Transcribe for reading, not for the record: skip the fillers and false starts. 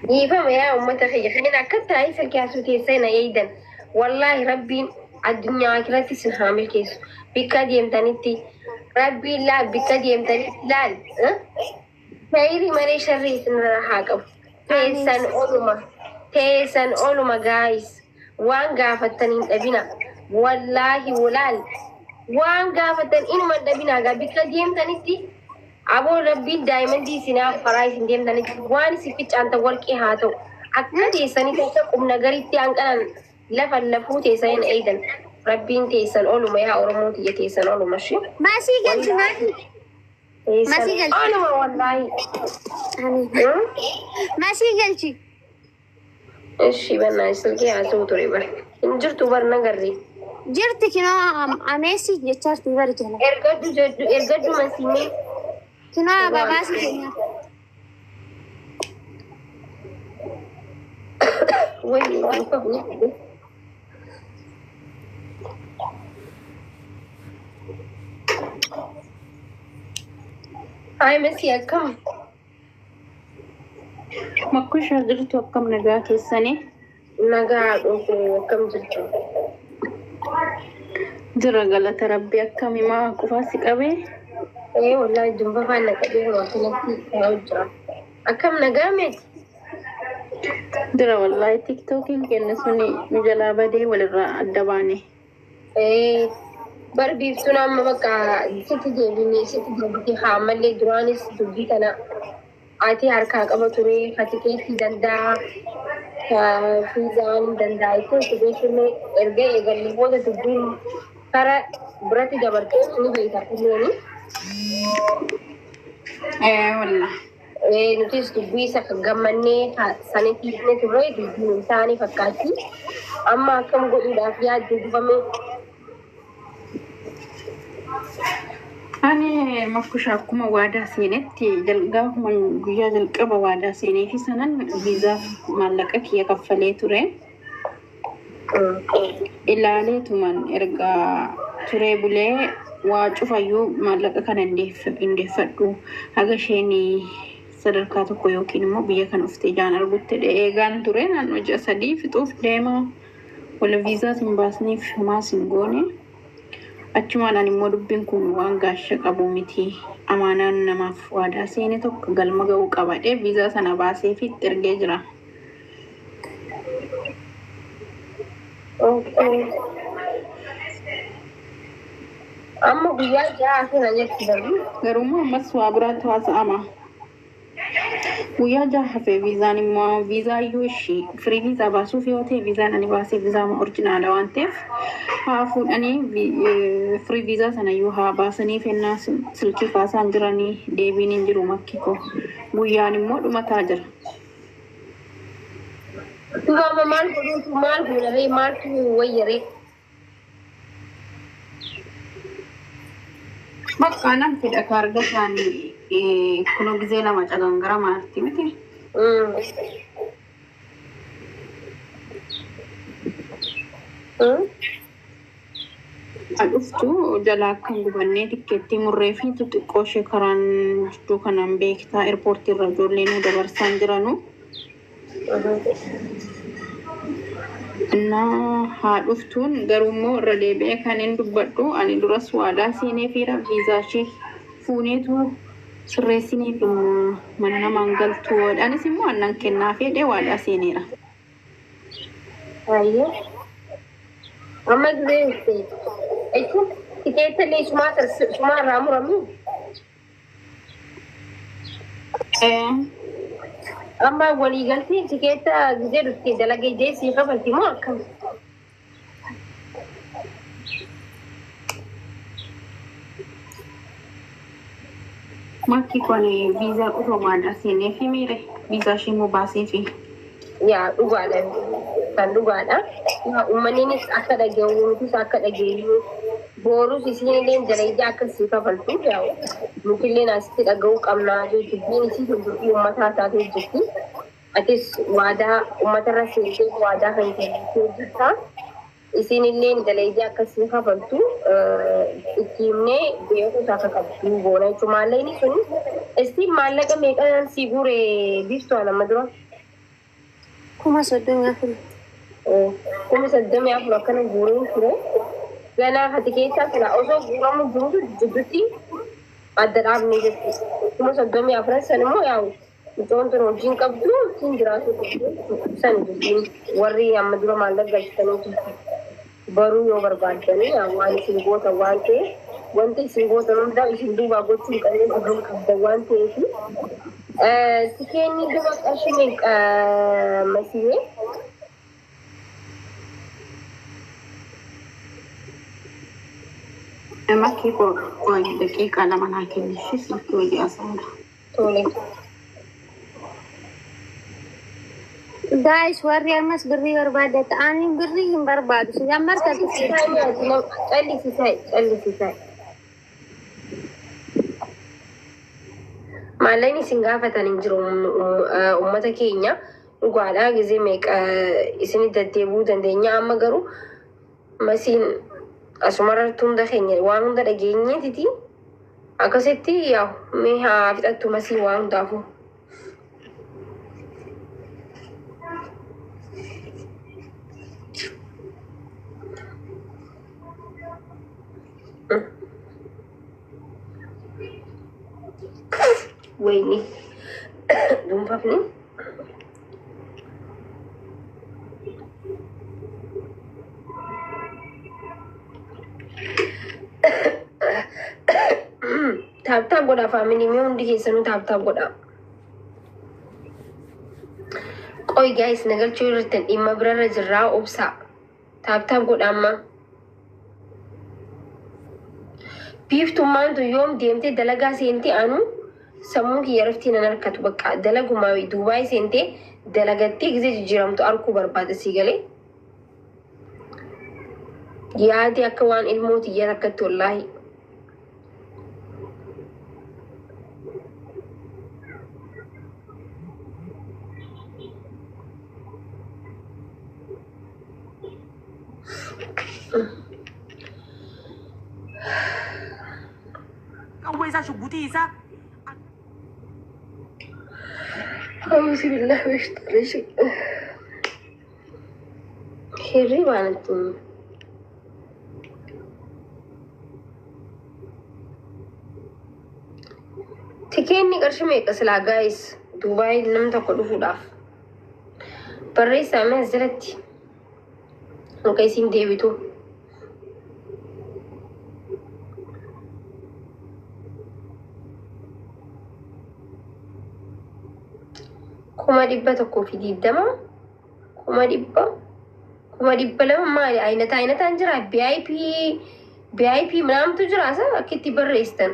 Dhiifama yaa uummata kiyya kanneen akka taa'ee silkii haasuu teessee na eeydan. Wallaahi Rabbiin addunyaa akiratti isin haa milkeessu. Bikka deemtanitti Rabbiin laal, bikka deemtanitti laal. Khayrii malee sharrii isinirraa haa qabu. Teessan oluma. Teessan oluma, guys. Waan gaafattan hin dhabina. Wallaahi walaal. Waan gaafattan inuma hin dhabina gaa bikka deemtanitti. Aboo, Rabbiin daa'imandii isinaaf karaa isin deemtanitti waan isin ficcaantan warqii haa ta'u. Akka teessanitti, akka qubna garitti hanqanan lafa lafuu teessan hin eeydan. Rabbiin teessan oluma yaa Oromoo tiyya, teessan oluma shi. Masii galchi, masii. Teessan Masii galchi. oluma wallaahi. Amiin. Masii galchi. Ishi bannaa silkii haasa'u ture bar. Hin jirtu bar nagarri. Jirti kinoo, ameessi jechaarti bari jala. Ergadhu jedhu, ergadhu masiimee. Kinoo ababaasi keenya. Wayi. Haay Masii, akkam? Makkushaa, jirtu? Akkam, nagaa keessanii? Nagaa dhufu, akkam jirtu? Jira, galata Rabbi. Akkam, himaa qufaasi qabee? Ee wallaahi, jumba na qabee yeroo akkanatti taa'u jira. Akkam, nagaa meeti? Jira wallaahi, TikTokiin kenna suni nu jalaa badee walirraa adda baane. Ee bar biiftuun amma bakka sitti deebinee sitti deebitee haa ammallee duraanis dubbii kana ati harkaa qaba ture, hati keetti danda'a, fiizaan danda'a jechuun si beekullee erga eegallee booda dubbiin kara biratti dabartee ni beekta kulleeni. Ee wallaahi. Nutis dubbii isa gammannee sanitti hiikne turre, dubbiin hin taane fakkaatti. Amma akkam godhuudhaaf yaadde dubame? Ani makkushaa akkuma waadaa seenetti, gaafuma guyyaa jalqaba waadaa seenee fi sanan viizaaf maallaqa kiyya kaffalee ture. Ilaaleetuman erga turee bulee waa cufayyuu maallaqa kana hin deeffadhu, haga isheen sadarkaa tokko yookiin immoo biyya kana dhuftee ijaan argutti eegaan ture. Naannoo ji'a 3 fixuuf deema, wala viizaas hin baasneef, homaas hin goone. Achumaan ani immoo dubbiin kun waan gaasha qabu miti, amaanaan namaaf waadaa seene tokko galma ga'uu qabadhe, viizaa sana baasee fi itti ergee jira. Okay. Amma guyyaa 6 kana jetti darbu. Garuu immoo ammas waa biraatu haasa'ama. Guyyaa 6 hafee viizaan immoo viizaa iyyuu ishii firii viizaa baasuuf yoo ta'e, viizaan ani baasee viizaa original waan ta'eef haa fuudhanii firii viizaa sana iyyuu haa baasanii fennaa silkii kaasaan jiranii, deebiin hin jiru makki koo, guyyaan immoo dhumataa jira. Duuba amma maal godhuutu, maal goonaree, maaltu wayyaree? Bakka nan fedha kaarga isaanii kunoo gizee lama cagangara maarti miti. Dhuftu jalaa akka hin gubannee tikkeettii murree fi xixiqqoo ishee karaan jidduu kanaan beektaa, airportii irra ijoollee nu dabarsaan jiranu. Innaa haa dhuftuun, garuu immoo irra deebi'ee kan hin dubbadhu, ani duras waadaa seenee fiira, viizaa ishee fuuneetu sirreessinee fi mana namaan galtu, anis immoo annan kennaa fedhee waadaa seeneera. Baay'ee. Amma gisee jechuun tikeetta illee sumaa irraa muramii. Amma waliigaltee tikeetta gisee dhuftee dalagee deessii kafalti moo akkam? Makki kun viizaa qofa waadaa seenee fi miire viizaa ishee immoo baasee fi. Yaa dhugaadha. Kan dhugaadha. Yaa uummanninis akka dhaga'u, nutis akka dhageenyu, boorus isinillee dalagee akka sii kafaltu yaa nutillee asitti dhaga'uu qabna. Dubbiin isii kun dubbii uummataa taatee jirti. Atis waadaa uummatarra seentee waadaa kan kennitee jirta. Isinillee dalaydee akkasii kafaltu itti himnee beekuus akka qabdu goona jechuudha. Maallaqni sun istiin maallaqa meeqaan si guure biiftuu amma dura? 34,000. 34,000 akkana guureen ture. Ganaa hati keessaa sila osoo guuramu jirutu jidduutti adda dhaabnee jechuudha. 34,000 san immoo yaa'u mucoon tun hojiin qabdu ittiin jiraatu san dubbiin warri amma dura maallaqa galchitanii jirtu. Baruu yoo barbaaddanii waan isin gootan waan ta'eef wanta isin gootan hundaa isin duubaa gochuu hin qabne dhuguun qabdan waan ta'eef. Tikeenni dura qarshii meeqa masiyee? Makkii daqiiqaa 2 naa kennishis makkii hojii haasa'uudha. Tole. Guys, warri ammas birrii barbaadata. Ani birrii hin barbaadu. Sijammar Callisisaa, callisisaa. Maallaqni isin gaafatan hin jiru uummata keenya dhugaadhaa gizee meeqa isin deddeebi'uu dandeenya amma garuu masiin asumarratti hunda keenya waan hunda dhageenyeetiti akkasitti yaa mee haa fixattu masiin waan hundaafuu. Wayni dhuunfafni. Tap tap godhaa family mee hundi keessanuu tap tap godhaa. Qoy guys nagalchuu irrattan dhimma birarra jirraa obsaa. Tap tap godhaa amma. Biiftummaan tun yoom deemtee dalagaa seentee anu sammuu kiyya raftii nan harkatu bakka dalagumaa Duubaay seentee dalagattee gisee jijjiiramtu arguu barbaada sii galee. Yaadi akka waan ilmoo tiyyaa takkatti wallaahi. Qawwee isaa shugguxii isaa أعوذ بالله من الشيطان الرجيم. Hirribaa natti himi. Tikeenni qarshii meeqa silaa guys Duubaay nam tokko dhufuudhaaf? Barreessaa mee as jalatti hanqa isiin deebitu. 120,000 100,000 200,000 maali? Aynata aynataan jira VIP VIP ምናምንtu jira asa akka itti barreessitan.